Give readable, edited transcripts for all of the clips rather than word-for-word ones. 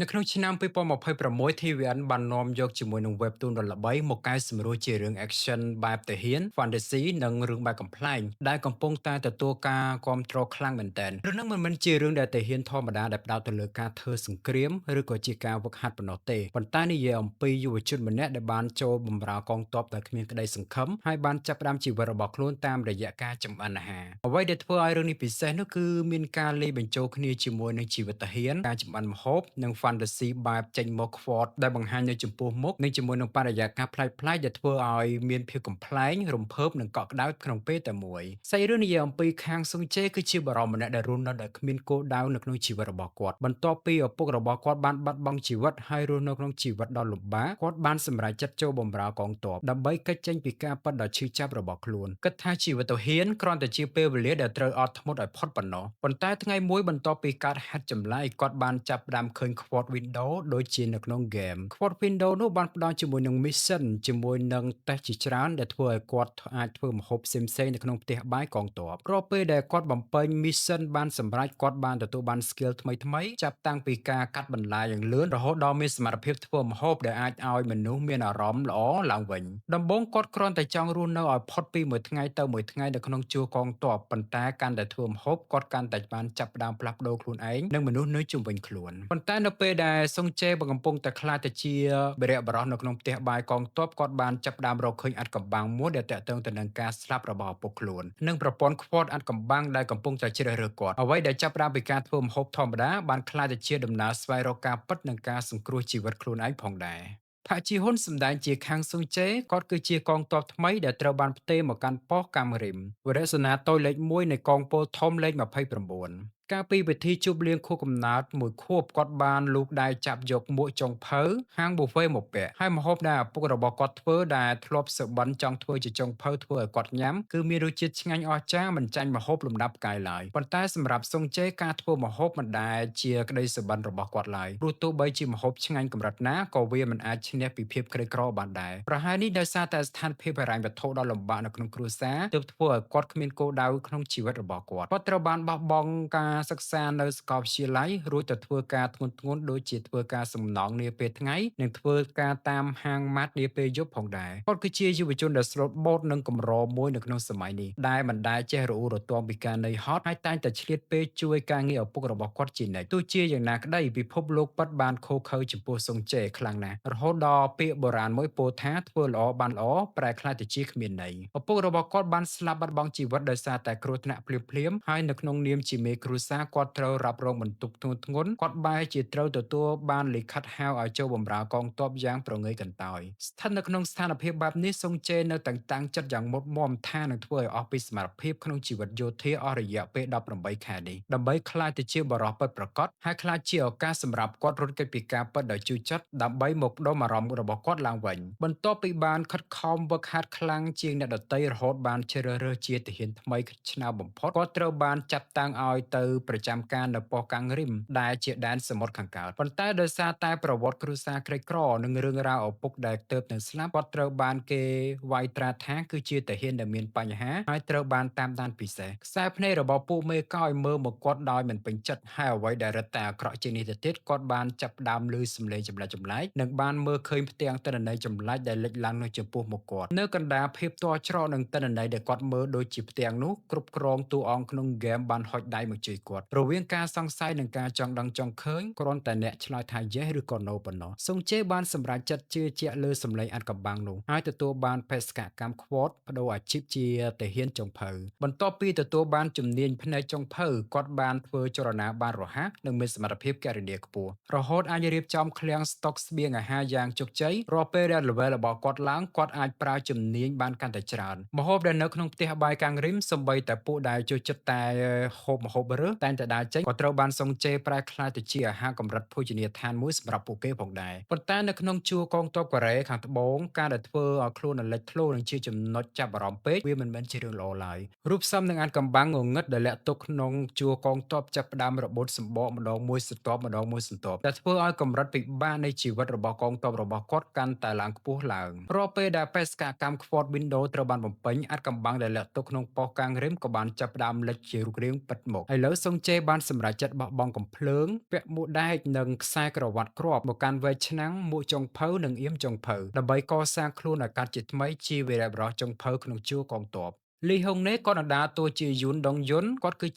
នៅក្នុងឆ្នាំ2026 TVN បាននាំយកជាមួយនឹង webtoon ដ៏ល្បីមកកែសម្រួលជារឿង action បែបទាហាន fantasy និងរឿងបែបកំប្លែងដែលកំពុងតែទទួលការគាំទ្រខ្លាំងមែនទែនរឿងនេះមិនមែនជារឿងដែលទាហានធម្មតាដែលផ្ដោតទៅលើការធ្វើសង្គ្រាមឬក៏ជាការវឹកហាត់ប៉ុណ្ណោះទេប៉ុន្តែនិយាយអំពីយុវជនម្នាក់ដែលបានចូលបម្រើកងទ័ពដោយគ្មានក្តីសង្ឃឹមហើយបានចាប់ផ្ដើមជីវិតរបស់ខ្លួនតាមរយៈការចម្អិនអាហារអ្វីដែលធ្វើឲ្យរឿងនេះពិសេសនោះគឺមានការលាយបញ្ចូលគ្នាជាមួយនឹងជីវិតទាហានការចម្អិនម្ហូបនិង fantasy បែបចេញមកខ្វតដែលបង្ហាញនៅចំពោះមុខនិងជាមួយនឹងបរិយាកាសប្លែកៗដែលធ្វើឲ្យមានភាពកំប្លែងរំភើបនិងកក់ក្ដៅក្នុងពេលតែមួយសាច់រឿងនិយាយអំពីខាងសុងជេគឺជាបុរសម្នាក់ដែលរស់នៅដោយគ្មានគោលដៅនៅក្នុងជីវិតរបស់គាត់បន្ទាប់ពីឪពុករបស់គាត់បានបាត់បង់ជីវិតហើយរស់នៅក្នុងជីវិតដ៏លំបាកគាត់បានសម្រេចចិត្តចូលបម្រើកងទ័ពដើម្បីគេចចេញពីការពិតដ៏ឈឺចាប់របស់ខ្លួនគិតថាជីវិតទាហានគ្រាន់តែជាពេលវេលាដែលត្រូវអត់ធ្មត់ឲ្យផុតប៉ុណ្ណោះប៉ុន្តែថ្ងៃមួយបន្ទាប់ពីកើតហេតុចម្លែកគាត់បានចាប់ផ្ដើមឃើញ Quartz Window ដូចជានៅក្នុង game Quartz Window នោះបានផ្ដល់ជាមួយនឹង mission ជាមួយនឹងតេស្តជាច្រើនដែលធ្វើឲ្យគាត់អាចធ្វើម្ហូបផ្សេងៗនៅក្នុងផ្ទះបាយកងទ័ពរាល់ពេលដែលគាត់បំពេញ mission បានសម្រេចគាត់បានទទួលបាន skill ថ្មីៗចាប់តាំងពីការកាត់បន្លែយ៉ាងលឿនរហូតដល់មានសមត្ថភាពធ្វើម្ហូបដែលអាចឲ្យមនុស្សមានអារម្មណ៍ល្អឡើងវិញដំបូងគាត់គ្រាន់តែចង់រស់នៅឲ្យផុតពីមួយថ្ងៃទៅមួយថ្ងៃនៅក្នុងជួរកងទ័ពប៉ុន្តែកាន់តែធ្វើម្ហូបគាត់កាន់តែបានចាប់ផ្ដើមផ្លាស់ប្ដូរខ្លួនឯងនិងមនុស្សនៅជុំវិញខ្លួនប៉ុន្តែនៅពេលដែលសុងជេកំពុងតែក្លាយទៅជាវីរៈបុរសនៅក្នុងផ្ទះបាយកងទ័ពគាត់បានចាប់ផ្ដើមរកឃើញអាថ៌កំបាំងមួយដែលទាក់ទងទៅនឹងការស្លាប់របស់ឪពុកខ្លួននិងប្រព័ន្ធខ្វតអាថ៌កំបាំងដែលកំពុងតែជ្រើសរើសគាត់អ្វីដែលចាប់ផ្ដើមពីការធ្វើម្ហូបធម្មតាបានក្លាយទៅជាដំណើរស្វែងរកការពិតនិងការសង្គ្រោះជីវិតខ្លួនឯងផងដែរផាក់ជីហ៊ុនសម្ដែងជាខាងស៊ុងជេគាត់គឺជាកងទ័ពថ្មីដែលត្រូវបានផ្ទេរមកកាន់ប៉ុស្តិ៍កាំរិមវរសេនាតូចលេខ1នៃកងពលធំលេខ29កាលពីពិធីជប់លៀងខួបកំណើតមួយខួបគាត់បានលូកដៃចាប់យកមួកចុងភៅហាងប៊ូហ្វេមកពាក់ហើយម្ហូបដែលឪពុករបស់គាត់ធ្វើដែលធ្លាប់សុបិនចង់ធ្វើជាចុងភៅធ្វើឲ្យគាត់ញ៉ាំគឺមានរសជាតិឆ្ងាញ់អស្ចារ្យមិនចាញ់ម្ហូបលំដាប់ផ្កាយឡើយប៉ុន្តែសម្រាប់សុងជេការធ្វើម្ហូបមិនដែលជាក្តីសុបិនរបស់គាត់ឡើយព្រោះទោះបីជាម្ហូបឆ្ងាញ់កម្រិតណាក៏វាមិនអាចឈ្នះពីភាពក្រីក្របានដែរប្រហែលនេះដោយសារតែស្ថានភាពហិរញ្ញវត្ថុដ៏លំបាកនៅក្នុងគ្រួសារទើបធ្វើឲ្យគាត់គ្មានគោលដៅក្នុងជីវិតរបស់គាត់គាត់ត្រូវបានបោះបង់ការសិក្សានៅសាកលវិទ្យាល័យរួចទៅធ្វើការធ្ងន់ៗដូចជាធ្វើការសំណង់នាពេលថ្ងៃនិងធ្វើការតាមហាងម៉ាត់នាពេលយប់ផងដែរគាត់គឺជាយុវជនដែលស្លូតបូតនិងកម្រមួយនៅក្នុងសម័យនេះដែលមិនដែលចេះរអ៊ូរទាំពីការនឿយហត់ហើយតែងតែឆ្លៀតពេលជួយការងារឪពុករបស់គាត់ជានិច្ចទោះជាយ៉ាងណាក្តីពិភពលោកពិតបានឃោរឃៅចំពោះសុងជេខ្លាំងណាស់រហូតដល់ពាក្យបុរាណមួយពោលថាធ្វើល្អបានល្អប្រែក្លាយទៅជាគ្មានន័យឪពុករបស់គាត់បានស្លាប់បាត់បង់ជីវិតដោយសារតែគ្រោះថ្នាក់ភ្លាមៗហើយនៅក្នុងនាមជាមេគ្រួសារគាត់ត្រូវរ៉ាប់រងបន្ទុកធ្ងន់ធ្ងរគាត់បែរជាត្រូវទទួលបានលិខិតហៅឲ្យចូលបម្រើកងទ័ពយ៉ាងព្រងើយកន្តើយស្ថិតនៅក្នុងស្ថានភាពបែបនេះសុងជេនៅតែតាំងចិត្តយ៉ាងមុតមមថានឹងធ្វើឲ្យអស់ពីសមត្ថភាពក្នុងជីវិតយោធាអស់រយៈពេល18ខែនេះដើម្បីក្លាយទៅជាបុរសពិតប្រាកដហើយក្លាយជាឱកាសសម្រាប់គាត់រត់គេចពីការពិតដោយជឿចិត្តដើម្បីមកផ្ដុំអារម្មណ៍របស់គាត់ឡើងវិញបន្ទាប់ពីបានខិតខំវឹកហាត់ខ្លាំងជាងអ្នកដទៃរហូតបានជ្រើសរើសជាទាហានថ្មីឆ្នើមបំផុតគាត់ត្រូវបានចាត់តាំងឲ្យទៅប្រចាំការនៅប៉ុស្តិ៍កាំងរិមដែលជាដែនសមុទ្រខាងកើតប៉ុន្តែដោយសារតែប្រវត្តិគ្រួសារក្រីក្រនិងរឿងរ៉ាវឪពុកដែលទើបនឹងស្លាប់គាត់ត្រូវបានគេវាយត្រាថាគឺជាទាហានដែលមានបញ្ហាហើយត្រូវបានតាមដានពិសេសខ្សែភ្នែករបស់ពួកមេកោយមើលមកគាត់ដោយមិនពេញចិត្តហើយអ្វីដែលរឹតតែអាក្រក់ជាងនេះទៅទៀតគាត់បានចាប់ផ្ដើមឮសំឡេងចម្លែកៗនិងបានមើលឃើញផ្ទាំងទិន្នន័យចម្លែកដែលលេចឡើងនៅចំពោះមុខគាត់នៅកណ្ដាលភាពទាល់ច្រកនិងទិន្នន័យដែលគាត់មើលដូចជាផ្ទាំងនោះគ្រប់គ្រងតួអង្គក្នុងហ្គេមបានហុចដៃមកជួយគាត់រវាងការសង្ស័យនិងការចង់ដឹងចង់ឃើញគ្រាន់តែអ្នកឆ្លើយថា yes ឬក៏ no ប៉ុណ្ណោះសុងជេបានសម្រេចចិត្តជឿជាក់លើសម្លេងអាថ៌កំបាំងនោះហើយទទួលបានបេសកកម្មខ្វតបដូរអាជីពជាទាហានចុងភៅបន្ទាប់ពីទទួលបានជំនាញផ្នែកចុងភៅគាត់បានធ្វើចលនាបានរហ័សនិងមានសមត្ថភាពគណនាខ្ពស់រហូតអាចរៀបចំឃ្លាំងស្តុកស្បៀងអាហារយ៉ាងជោគជ័យរាល់ពេលដែល level របស់គាត់ឡើងគាត់អាចប្រើជំនាញបានកាន់តែច្រើនម្ហូបដែលនៅក្នុងផ្ទះបាយកាំងរិមសូម្បីតែពួកដែលចូលចិត្តតែហូបម្ហូបរើសតែងតែដើរចេញក៏ត្រូវបានសុងជេប្រែក្លាយទៅជាអាហារកម្រិតភោជនីយដ្ឋានមួយសម្រាប់ពួកគេផងដែរប៉ុន្តែនៅក្នុងជួរកងទ័ពកូរ៉េខាងត្បូងការដែលធ្វើឲ្យខ្លួនលេចធ្លោនិងជាចំណុចចាប់អារម្មណ៍ពេកវាមិនមែនជារឿងល្អឡើយរូបសំនឹងអាថ៌កំបាំងងងឹតដែលលាក់ទុកក្នុងជួរកងទ័ពចាប់ផ្ដើមរបូតសម្បកម្ដងមួយស្រទាប់ម្ដងមួយសន្ទាប់ដែលធ្វើឲ្យកម្រិតពិបាកនៃជីវិតរបស់កងទ័ពរបស់គាត់កាន់តែឡើងខ្ពស់ឡើងរាល់ពេលដែលបេសកកម្មខ្វត Windows ត្រូវបានបំពេញអាថ៌កំបាំងដែលលាក់ទុកក្នុងប៉ុស្តិ៍កាងរិមក៏បានចាប់ផ្ដើមលេចជារូបរាងពិតមកឥឡូវ សុងជេបានសម្រេចចិត្តបោះបង់កំភ្លើងពាក់មួកដែកនិងខ្សែក្រវាត់គ្រាប់មកកាន់វែកឆ្នាំងមួកចុងភៅនិងអៀមចុងភៅដើម្បីកសាងខ្លួនឲ្យកាត់ជាថ្មីជាវីរបុរសចុងភៅក្នុងជួរកងទ័ពលីហុងណេក៏ដណ្ដើតួជាយុនដងយុនគាត់គឺជ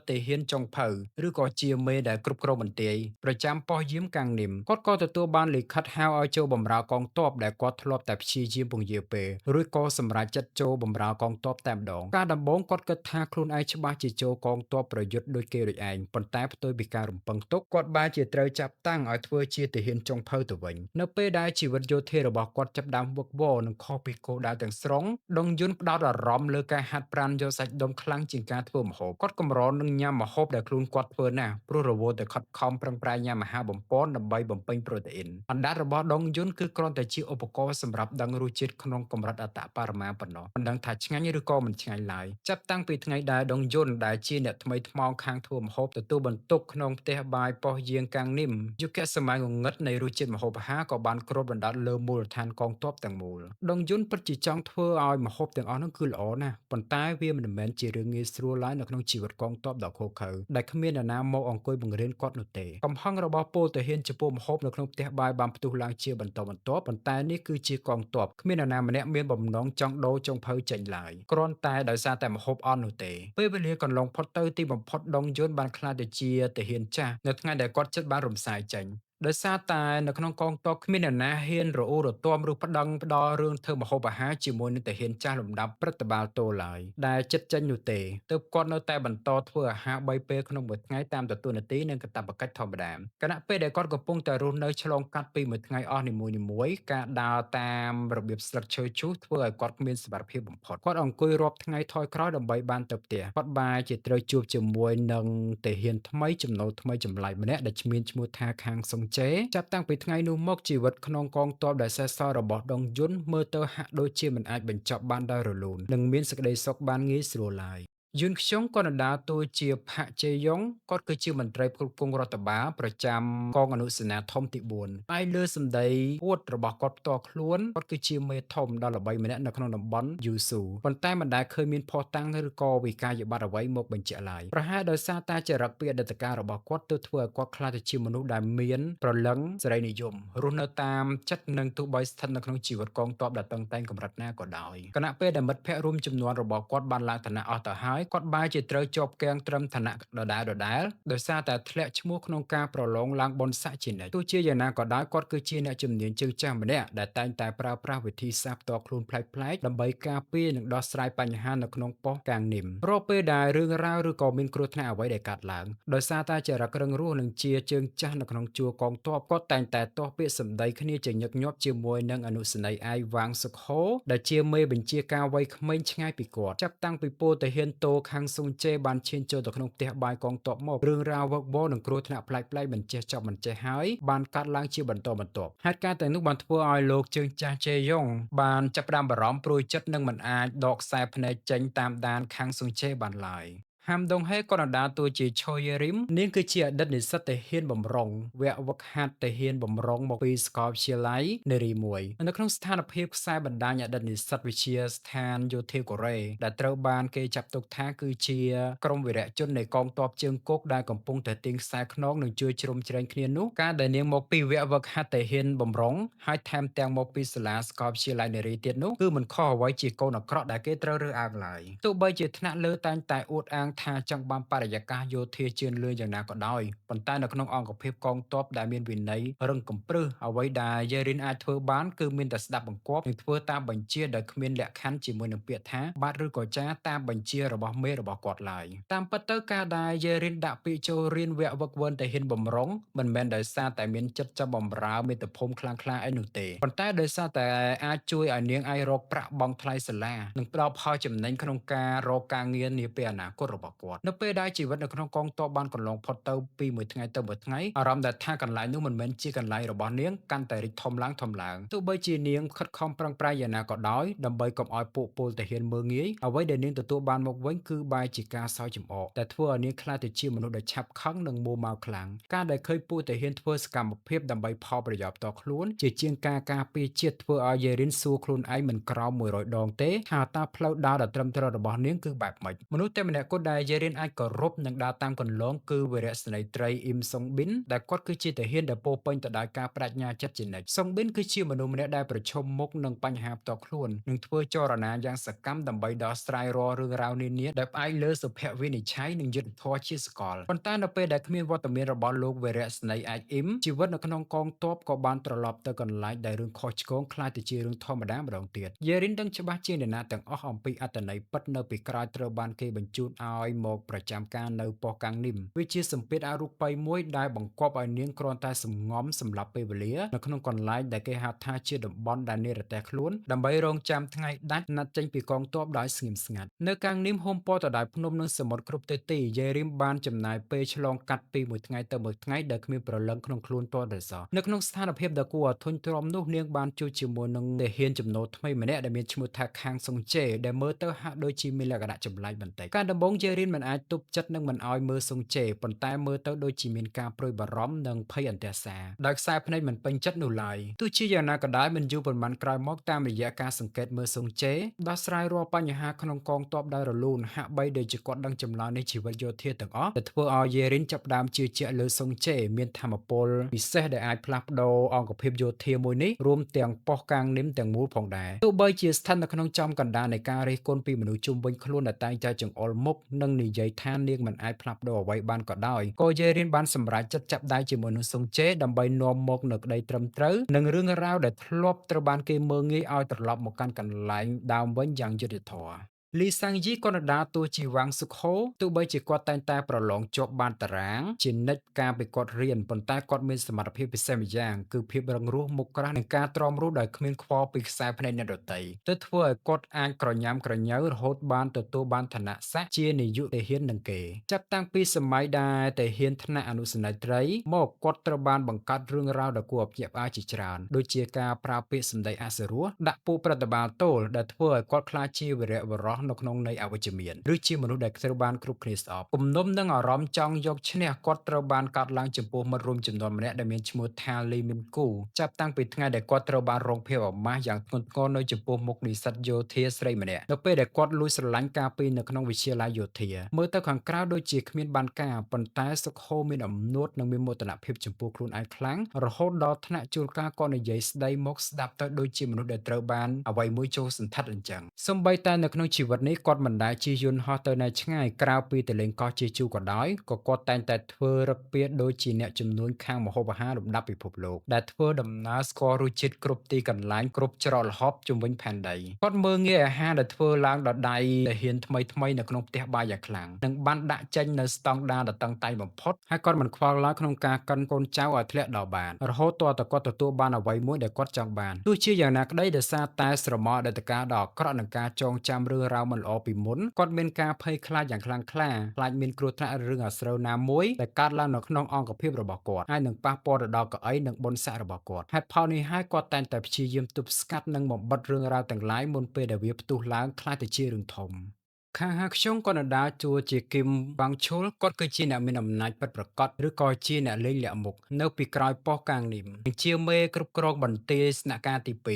ាទាហានចុងភៅឬក៏ជាមេដែលគ្រប់គ្រងបន្ទាយប្រចាំប៉ុស្តិ៍យាមកាំងនិមគាត់ក៏ទទួលបានលិខិតហៅឲ្យចូលបម្រើកងទ័ពដែលគាត់ធ្លាប់តែព្យាយាមពង្យាពេលរួចក៏សម្រេចចិត្តចូលបម្រើកងទ័ពតែម្ដងកាលដំបូងគាត់គិតថាខ្លួនឯងច្បាស់ជាចូលកងទ័ពប្រយុទ្ធដូចគេដូចឯងប៉ុន្តែផ្ទុយពីការរំពឹងទុកគាត់បែរជាត្រូវចាប់តាំងឲ្យធ្វើជាទាហានចុងភៅទៅវិញនៅពេលដែលជីវិតយោធារបស់គាត់ចាប់ផ្ដើមវឹកវរនិងខុសពីគោលដៅទាំងស្រុងដងយុនផ្ដោតអារម្មណ៍លើការហាត់ប្រាណយកសាច់ដុំខ្លាំងជាងការធ្វើម្ហូបគាត់កម្រនឹងញ៉ាំម្ហូបដែលខ្លួនគាត់ធ្វើណាស់ព្រោះរវល់តែខិតខំប្រឹងប្រែងញ៉ាំអាហារបំប៉នដើម្បីបំពេញប្រូតេអ៊ីនអណ្ដាតរបស់ដងយុនគឺគ្រាន់តែជាឧបករណ៍សម្រាប់ដឹងរសជាតិក្នុងកម្រិតអតបរមាប៉ុណ្ណោះមិនដឹងថាឆ្ងាញ់ឬក៏មិនឆ្ងាញ់ឡើយចាប់តាំងពីថ្ងៃដែលដងយុនដែលជាអ្នកថ្មីថ្មោងខាងធ្វើម្ហូបទទួលបន្ទុកក្នុងផ្ទះបាយប៉ុស្តិ៍យាងកាំងនិមយុគសម័យងងឹតនៃរសជាតិម្ហូបអាហារក៏បានគ្របដណ្ដប់លើមូលដ្ឋានកងទ័ពទាំងមូលដងយុនពិតជាចង់ធ្វើឲ្យម្ហូបទាំងអស់នោះគឺល្អណាស់ប៉ុន្តែវាមិនមែនជារឿងងាយស្រួលឡើយនៅក្នុងជីវិតកងទ័ពដ៏ឃោរឃៅដែលគ្មាននរណាមកអង្គុយបង្រៀនគាត់នោះទេកំហឹងរបស់ពលទាហានចំពោះម្ហូបនៅក្នុងផ្ទះបាយបានផ្ទុះឡើងជាបន្តបន្ទាប់ប៉ុន្តែនេះគឺជាកងទ័ពគ្មាននរណាម្នាក់មានបំណងចង់ដូរចុងភៅចេញឡើយគ្រាន់តែដោយសារតែម្ហូបអន់នោះទេពេលវេលាកន្លងផុតទៅទីបំផុតដងយុនបានក្លាយទៅជាទាហានចាស់នៅថ្ងៃដែលគាត់ចិត្តបានរំសាយចេញដោយសារតែនៅក្នុងកងទ័ពគ្មានអ្នកណាហ៊ានរអ៊ូរទាំឬប្តឹងផ្ដល់រឿងធ្វើម្ហូបអាហារជាមួយនឹងទាហានចាស់លំដាប់ព្រឹទ្ធបាលតូឡើយដែលចិត្តចេញនោះទេទើបគាត់នៅតែបន្តធ្វើអាហារ3ពេលក្នុងមួយថ្ងៃតាមទទួលនាទីនិងកាតព្វកិច្ចធម្មតាខណៈពេលដែលគាត់កំពុងតែរស់នៅឆ្លងកាត់ពីមួយថ្ងៃអស់នីមួយៗការដើរតាមរបៀបស្លឹកឈើឈូសធ្វើឲ្យគាត់គ្មានសុវត្ថិភាពបំផុតគាត់អង្គុយរាប់ថ្ងៃថយក្រោយដើម្បីបានទៅផ្ទះគាត់បែរជាត្រូវជួបជាមួយនឹងទាហានថ្មីចំណូលថ្មីចម្លែកម្នាក់ដែលមានឈ្មោះថាខាងសុងជេចាប់តាំងពីថ្ងៃនោះមកជីវិតក្នុងកងទ័ពដែលសេសសល់របស់ដងយុនមើលទៅហាក់ដូចជាមិនអាចបញ្ចប់បានដោយរលូននិងមានសេចក្តីសុខបានងាយស្រួលឡើយយុនខ្យុងក៏ដណ្ដើតួជាផាកជេយ៉ុងគាត់គឺជាមន្ត្រីគ្រប់គ្រងរដ្ឋបាលប្រចាំកងអនុសេនាធំទី4ផ្អែកលើសម្ដីអួតរបស់គាត់ផ្ទាល់ខ្លួនគាត់គឺជាមេធំដ៏ល្បីម្នាក់នៅក្នុងតំបន់យូស៊ូប៉ុន្តែមិនដែលឃើញមានភស្តុតាងឬក៏វិការយបត្តិអ្វីមកបញ្ជាក់ឡើយប្រហែលដោយសារតែចរិតពីអតីតកាលរបស់គាត់ទើបធ្វើឲ្យគាត់ក្លាយទៅជាមនុស្សដែលមានព្រលឹងសេរីនិយមរស់នៅតាមចិត្តនិងទោះបីស្ថិតនៅក្នុងជីវិតកងទ័ពដែលតឹងតែងកម្រិតណាក៏ដោយខណៈពេលដែលមិត្តភ័ក្តិរួមចំនួនរបស់គាត់បានឡើងឋានៈអស់ទៅហើយគាត់បែរជាត្រូវជាប់គាំងត្រឹមឋានៈដដែលៗដោយសារតែធ្លាក់ឈ្មោះក្នុងការប្រឡងឡើងបុណ្យស័ក្តិជានិច្ចទោះជាយ៉ាងណាក៏ដោយគាត់គឺជាអ្នកជំនាញជើងចាស់ម្នាក់ដែលតែងតែប្រើប្រាស់វិធីសាស្ត្រផ្ទាល់ខ្លួនប្លែកៗដើម្បីការពារនិងដោះស្រាយបញ្ហានៅក្នុងប៉ុស្តិ៍កាងនិមរាល់ពេលដែលរឿងរ៉ាវឬក៏មានគ្រោះថ្នាក់អ្វីដែលកើតឡើងដោយសារតែចរិតរឹងរូសនិងជាជើងចាស់នៅក្នុងជួរកងទ័ពគាត់តែងតែទាស់ពាក្យសម្ដីគ្នាជាញឹកញាប់ជាមួយនឹងអនុសេនីយ៍ឯកវ៉ាងសុខហូដែលជាមេបញ្ជាការវ័យក្មេងឆ្ងាយពីគាត់ចាប់តាំងពីពលទាហានតូខាងសុងជេបានឈានចូលទៅក្នុងផ្ទះបាយកងទ័ពមករឿងរ៉ាវវឹកវរនិងគ្រោះថ្នាក់ប្លែកៗមិនចេះចប់មិនចេះហើយបានកើតឡើងជាបន្តបន្ទាប់ហេតុការណ៍ទាំងនោះបានធ្វើឲ្យលោកជើងចាស់ជេយ៉ុងបានចាប់ផ្ដើមបារម្ភព្រួយចិត្តនិងមិនអាចដកខ្សែភ្នែកចេញតាមដានខាងសុងជេបានឡើយហាំដុងហេក៏ដណ្ដើតួជាឆូយេរីមនាងគឺជាអតីតនិស្សិតទាហានបំរុងវគ្គវឹកហាត់ទាហានបំរុងមកពីសាកលវិទ្យាល័យនារីមួយនៅក្នុងស្ថានភាពខ្សែបណ្ដាញអតីតនិស្សិតវិទ្យាស្ថានយោធាកូរ៉េដែលត្រូវបានគេចាត់ទុកថាគឺជាក្រុមវីរជននៃកងទ័ពជើងគោកដែលកំពុងតែទាញខ្សែខ្នងនិងជួយជ្រោមជ្រែងគ្នានោះការដែលនាងមកពីវគ្គវឹកហាត់ទាហានបំរុងហើយថែមទាំងមកពីសាលាសាកលវិទ្យាល័យនារីទៀតនោះគឺមិនខុសអ្វីជាកូនអាក្រក់ដែលគេត្រូវរើសអើងឡើយទោះបីជាថ្នាក់លើតែងតែអួតអាងថាចង់បានបរិយាកាសយោធាជឿនលឿនយ៉ាងណាក៏ដោយប៉ុន្តែនៅក្នុងអង្គភាពកងទ័ពដែលមានវិន័យរឹងកំព្រឹសអ្វីដែលយេរីនអាចធ្វើបានគឺមានតែស្ដាប់បង្គាប់និងធ្វើតាមបញ្ជាដោយគ្មានលក្ខខណ្ឌជាមួយនឹងពាក្យថាបាទឬក៏ចាតាមបញ្ជារបស់មេរបស់គាត់ឡើយតាមពិតទៅការដែលយេរីនដាក់ពាក្យចូលរៀនវគ្គវឹកវើទាហានបំរុងមិនមែនដោយសារតែមានចិត្តចង់បំរើមាតុភូមិខ្លាំងក្លាអីនោះទេប៉ុន្តែដោយសារតែអាចជួយឲ្យនាងអាចរកប្រាក់បង់ថ្លៃសាលានិងផ្ដល់ផលចំណេញក្នុងការរកការងារនាពេលអនាគតរបស់គាត់នៅពេលដែលជីវិតនៅក្នុងកងទ័ពបានកន្លងផុតទៅពីមួយថ្ងៃទៅមួយថ្ងៃអារម្មណ៍ដែលថាកន្លែងនោះមិនមែនជាកន្លែងរបស់នាងកាន់តែរីកធំឡើងធំឡើងទោះបីជានាងខិតខំប្រឹងប្រែងយ៉ាងណាក៏ដោយដើម្បីកុំឲ្យពួកពលទាហានមើលងាយអ្វីដែលនាងទទួលបានមកវិញគឺបែរជាការសើចចំអកដែលធ្វើឲ្យនាងក្លាយទៅជាមនុស្សដែលឆាប់ខឹងនិងមួម៉ៅខ្លាំងការដែលឃើញពួកទាហានធ្វើសកម្មភាពដើម្បីផលប្រយោជន៍ផ្ទាល់ខ្លួនជាជាងការការពារជាតិធ្វើឲ្យយេរីនសួរខ្លួនឯងមិនក្រោម100ដងទេថាតើផ្លូវដើរដ៏ត្រឹមត្រូវរបស់នាងគឺបែបម៉េចមនុស្សតែម្នាក់គត់ដែល ដែលយេរីនអាចគោរពនិងដើរតាមគន្លងគឺវរៈសេនីយ៍ត្រីអ៊ីមសុងប៊ីនដែលគាត់គឺជាទាហានដែលពោរពេញទៅដោយការប្តេជ្ញាចិត្តជានិច្ចសុងប៊ីនគឺជាមនុស្សម្នាក់ដែលប្រឈមមុខនឹងបញ្ហាផ្ទាល់ខ្លួននិងធ្វើចលនាយ៉ាងសកម្មដើម្បីដោះស្រាយរាល់រឿងរ៉ាវនានាដែលផ្អែកលើសុភវិនិច្ឆ័យនិងយុត្តិធម៌ជាសកលប៉ុន្តែនៅពេលដែលគ្មានវត្តមានរបស់លោកវរៈសេនីយ៍ឯកអ៊ីមជីវិតនៅក្នុងកងទ័ពក៏បានត្រឡប់ទៅកន្លែងដែលរឿងខុសឆ្គងក្លាយទៅជារឿងធម្មតាម្ដងទៀតយេរីនដឹងច្បាស់ជាងអ្នកណាទាំងអស់អំពីអត្ថន័យពិតនៅពីក្រោយត្រូវបានគេបញ្ជូនឲ្យមកប្រចាំការនៅប៉ុស្តិ៍កាំងនីមវាជាសម្ពាធអរូបីមួយដែលបង្គាប់ឲ្យនាងគ្រាន់តែសំងំសម្រាប់ពេលវេលានៅក្នុងកន្លែងដែលគេហៅថាជាតំបន់ដែលនិរទេសខ្លួនដើម្បីរងចាំថ្ងៃដាច់ណាត់ចេញពីកងទ័ពដោយស្ងៀមស្ងាត់នៅកាំងនីមហុំព័ទ្ធទៅដោយភ្នំនិងសមុទ្រគ្រប់ទិសទីយេរីមបានចំណាយពេលឆ្លងកាត់ពីមួយថ្ងៃទៅមួយថ្ងៃដែលគ្មានព្រលឹងក្នុងខ្លួនទាល់តែសោះនៅក្នុងស្ថានភាពដ៏គួរឲ្យធុញទ្រាន់នោះនាងបានជួបជាមួយនឹងទាហានចំណូលថ្មីម្នាក់ដែលមានឈ្មោះថាខាងសុងជេដែលមើលទៅហាក់ដូចជាមានលក្ខណៈចម្លែកបន្តិចការដំបូងយេរីនមិនអាចទប់ចិត្តនិងមិនឲ្យមើលសុងជេប៉ុន្តែមើលទៅដូចជាមានការព្រួយបារម្ភនិងភ័យអន្ទះសារដោយខ្សែភ្នែកមិនពេញចិត្តនោះឡើយទោះជាយ៉ាងណាក៏ដោយមិនយូរប៉ុន្មានក្រោយមកតាមរយៈការសង្កេតមើលសុងជេដោះស្រាយរាល់បញ្ហាក្នុងកងទ័ពដោយរលូនហាក់បីដូចជាគាត់ដឹងចម្លើយនៃជីវិតយោធាទាំងអស់ដែលធ្វើឲ្យយេរីនចាប់ផ្ដើមជឿជាក់លើសុងជេមានធម៌ពលពិសេសដែលអាចផ្លាស់ប្ដូរអង្គភាពយោធាមួយនេះរួមទាំងប៉ុស្តិ៍កាងនីមទាំងមូលផងដែរទោះបីជាស្ថិតនៅក្នុងចំកណ្ដាលនៃការរិះគន់ពីមនុស្សជុំវិញខ្លួនដែលតែងតែចង្អុលមុខនិងនិយាយថានាងមិនអាចផ្លាស់ប្ដូរអ្វីបានក៏ដោយក៏យេរីនបានសម្រេចចិត្តចាប់ដៃជាមួយនឹងសុងជេដើម្បីនាំមកនូវក្តីត្រឹមត្រូវនិងរឿងរ៉ាវដែលធ្លាប់ត្រូវបានគេមើលងាយឲ្យត្រឡប់មកកាន់កន្លែងដើមវិញយ៉ាងយុត្តិធម៌លីសាំងយីក៏នដាទោះជាវ៉ាងសុខហូទោះបីជាគាត់តែងតែប្រឡងជាប់បានតារាងជានិច្ចកាលពីគាត់រៀនប៉ុន្តែគាត់មានសមត្ថភាពពិសេសម្យ៉ាងគឺភាពរឹងរូសមុខក្រាស់និងការទ្រាំរស់ដោយគ្មានខ្វល់ពីខ្សែភ្នែកអ្នកដទៃទើបធ្វើឲ្យគាត់អាចក្រញាំក្រញ៉ៅរហូតបានទទួលបានឋានៈស័ក្តិជានាយកទាហាននឹងគេចាប់តាំងពីសម័យដែលទាហានថ្នាក់អនុសេនីយ៍ត្រីមកគាត់ត្រូវបានបង្កើតរឿងរ៉ាវដ៏គួរឲ្យភ្ញាក់ផ្អើលជាច្រើនដូចជាការប្រើពាក្យសម្ដីអសុរោះដាក់ពួកប្រតិបាលទោលដែលធ្វើឲ្យគាត់ក្លាយជាវីរៈបុរសនៅក្នុងន័យអវិជ្ជមានឬជាមនុស្សដែលត្រូវបានគ្រប់គ្នាស្អប់គំនុំនិងអារម្មណ៍ចង់យកឈ្នះគាត់ត្រូវបានកាត់ឡើងចំពោះមិត្តរួមចំនួនម្នាក់ដែលមានឈ្មោះថាលីមីនគូចាប់តាំងពីថ្ងៃដែលគាត់ត្រូវបានរងភាពអាម៉ាស់យ៉ាងធ្ងន់ធ្ងរនៅចំពោះមុខនិស្សិតយោធាស្រីម្នាក់នៅពេលដែលគាត់លួចស្រឡាញ់កាលពីនៅក្នុងវិទ្យាល័យយោធាមើលទៅខាងក្រៅដូចជាគ្មានបានការប៉ុន្តែសុខហូមានអំនួតនិងមានមោទនភាពចំពោះខ្លួនឯងខ្លាំងរហូតដល់ថ្នាក់ជួលការគាត់និយាយស្ដីមកស្ដាប់ទៅដូចជាមនុស្សដែលត្រូវបានអ្វីមួយចូលសន្ថិតអញ្ចឹងសូម្បីតែនៅក្នុងជីវិតនេះគាត់មិនដែលជិះយន្តហោះទៅណាឆ្ងាយក្រៅពីទៅលេងកោះជាជូក៏ដោយក៏គាត់តែងតែធ្វើរឹកពៀដូចជាអ្នកជំនួញខាងម្ហូបអាហារលំដាប់ពិភពលោកដែលធ្វើដំណើរស្គាល់រសជាតិគ្រប់ទីកន្លែងគ្រប់ច្រកល្ហបជុំវិញផែនដីគាត់មើលងាយអាហារដែលធ្វើឡើងដោយដៃទាហានថ្មីថ្មីនៅក្នុងផ្ទះបាយយ៉ាងខ្លាំងនិងបានដាក់ចេញនៅស្តង់ដារដ៏តឹងតែងបំផុតហើយគាត់មិនខ្វល់ឡើយក្នុងការកិនកូនចៅឲ្យធ្លាក់ដល់បានរហូតទាល់តែគាត់ទទួលបានអ្វីមួយដែលគាត់ចង់បានទោះជាយ៉ាងណាក្តីដោយសារតែស្រមោលអតីតកាលដ៏អាក្រក់និងការចងចាំរឿងរ៉ាវមិនល្អពីមុនគាត់មានការភ័យខ្លាចយ៉ាងខ្លាំងក្លាខ្លាចមានគ្រោះថ្នាក់ឬរឿងអាស្រូវណាមួយដែលកើតឡើងនៅក្នុងអង្គភាពរបស់គាត់ហើយនឹងប៉ះពាល់ទៅដល់កៅអីនិងបុណ្យស័ក្តិរបស់គាត់ហេតុផលនេះហើយគាត់តែងតែព្យាយាមទប់ស្កាត់និងបំបិទរឿងរ៉ាវទាំងឡាយមុនពេលដែលវាផ្ទុះឡើងក្លាយទៅជារឿងធំខាងហាខ្យុងក៏នដាជួជាគឹមបាងឈុលគាត់គឺជាអ្នកមានអំណាចពិតប្រាកដឬក៏ជាអ្នកលេងលាក់មុខនៅពីក្រោយប៉ុស្តិ៍កាងនីមនិងជាមេគ្រប់គ្រងបន្ទាយស្នាក់ការទី2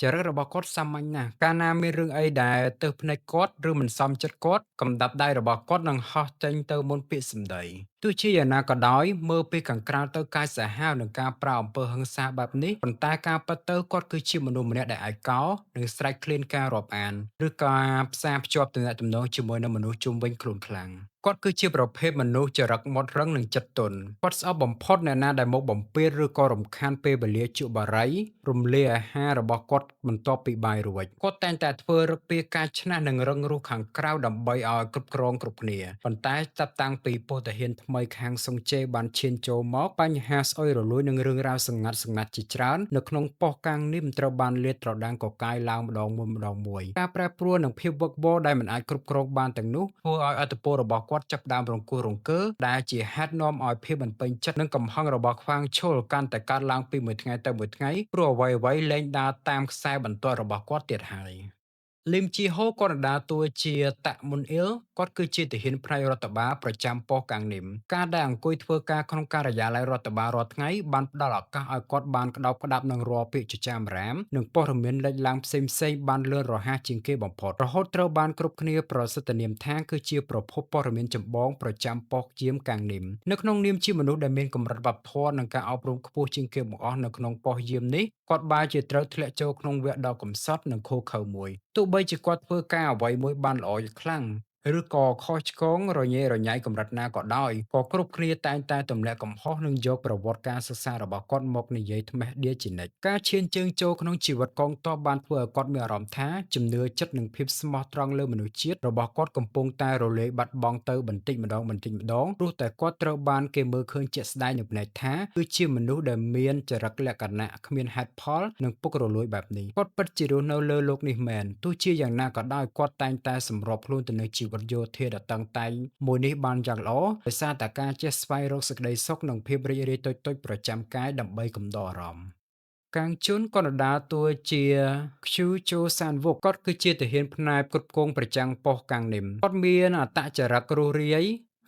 ចរិតរបស់គាត់សាមញ្ញណាស់កាលណាមានរឿងអីដែលទើសភ្នែកគាត់ឬមិនសមចិត្តគាត់កំដាប់ដៃរបស់គាត់នឹងហោះចេញទៅមុនពាក្យសម្ដីទោះជាយ៉ាងណាក៏ដោយមើលពីខាងក្រៅទៅកាយសាហាវនឹងការប្រើអំពើហិង្សាបែបនេះប៉ុន្តែការពិតទៅគាត់គឺជាមនុស្សម្នាក់ដែលឯកោនិងស្រេកឃ្លានការរាប់អានឬការផ្សារភ្ជាប់ទំនាក់ទំនងជាមួយនឹងមនុស្សជុំវិញខ្លួនខ្លាំងគាត់គឺជាប្រភេទមនុស្សចរិតមុតរឹងនិងចិត្តទន់គាត់ស្អប់បំផុតអ្នកណាដែលមកបំពេញឬក៏រំខានពេលវេលាជក់បារីរំលាយអាហាររបស់គាត់បន្ទាប់ពីបាយរួចគាត់តែងតែធ្វើរឹកពីការឆ្នះនិងរឹងរូសខាងក្រៅដើម្បីឲ្យគ្រប់គ្រងគ្រប់គ្នាប៉ុន្តែចាប់តាំងពីពោធិហ៊ានថ្មីខាងសុងជេបានឈានចូលមកបញ្ហាស្អុយរលួយនិងរឿងរ៉ាវសម្ងាត់សម្ងាត់ជាច្រើននៅក្នុងប៉ុស្តិ៍កាងនេះមិនត្រូវបានលាតត្រដាងកកាយឡើងម្ដងមួយម្ដងមួយការប្រែប្រួលនិងភាពវឹកវរដែលមិនអាចគ្រប់គ្រងបានទាំងនោះធ្វើឲ្យឥទ្ធិពលរបស់គាត់ចាប់ផ្ដើមរង្គោះរង្គើដែលជាហេតុនាំឲ្យភាពមិនពេញចិត្តនិងកំហឹងរបស់ខ្វាងឈុលកាន់តែកើតឡើងពីមួយថ្ងៃទៅមួយថ្ងៃព្រោះអ្វីៗលែងដើរតាមខ្សែបន្ទាត់របស់គាត់ទៀតហើយ។ លឹមជីហូគាត់ដើរតួជាតាក់មុនអ៊ីលគាត់គឺជាទាហានផ្នែករដ្ឋបាលប្រចាំប៉ុស្តិ៍កាំងនីមការដែលអង្គុយធ្វើការក្នុងការិយាល័យរដ្ឋបាលរាល់ថ្ងៃបានផ្ដល់ឱកាសឲ្យគាត់បានក្តោបក្តាប់នឹងរាល់ពាក្យចចាមអារាមនិងព័ត៌មានលេចឡើងផ្សេងៗបានលឿនរហ័សជាងគេបំផុតរហូតត្រូវបានគ្រប់គ្នាប្រសិទ្ធនាមថាគឺជាប្រភពព័ត៌មានចម្បងប្រចាំប៉ុស្តិ៍យាមកាំងនីមនៅក្នុងនាមជាមនុស្សដែលមានកម្រិតវប្បធម៌និងការអប់រំខ្ពស់ជាងគេបង្អស់នៅក្នុងប៉ុស្តិ៍យាមនេះគាត់បែរជាត្រូវធ្លាក់ចូលក្នុងវគ្គដ៏កម្សត់និងឃោរឃៅមួយទោះបីជាគាត់ធ្វើការអ្វីមួយបានល្អខ្លាំងឬក៏ខុសឆ្គងរញ៉េរញ៉ៃកម្រិតណាក៏ដោយក៏គ្រប់គ្នាតែងតែទម្លាក់កំហុសនិងយកប្រវត្តិការសិក្សារបស់គាត់មកនិយាយត្មេះដៀជានិច្ចការឈានជើងចូលក្នុងជីវិតកងទ័ពបានធ្វើឲ្យគាត់មានអារម្មណ៍ថាជំនឿចិត្តនិងភាពស្មោះត្រង់លើមនុស្សជាតិរបស់គាត់កំពុងតែរលាយបាត់បង់ទៅបន្តិចម្ដងបន្តិចម្ដងព្រោះតែគាត់ត្រូវបានគេមើលឃើញជាក់ស្ដែងនៅភ្នែកថាគឺជាមនុស្សដែលមានចរិតលក្ខណៈគ្មានហេតុផលនិងពុករលួយបែបនេះគាត់ពិតជារស់នៅលើលោកនេះមែនទោះជាយ៉ាងណាក៏ដោយគាត់តែងតែសម្របខ្លួនទៅនឹងជីវិតយោធាដ៏តឹងតែងមួយនេះបានយ៉ាងល្អដោយសារតែការចេះស្វែងរកសេចក្តីសុខនិងភាពរីករាយតូចៗប្រចាំកាយដើម្បីកំដរអារម្មណ៍កាងជុនក៏ដើរតួជាខ្ជូជូសានវុកគាត់គឺជាទាហានផ្នែកគ្រប់គ្រងប្រចាំប៉ុស្តិ៍កាងនីមគាត់មានអត្តចរិតរួសរាយ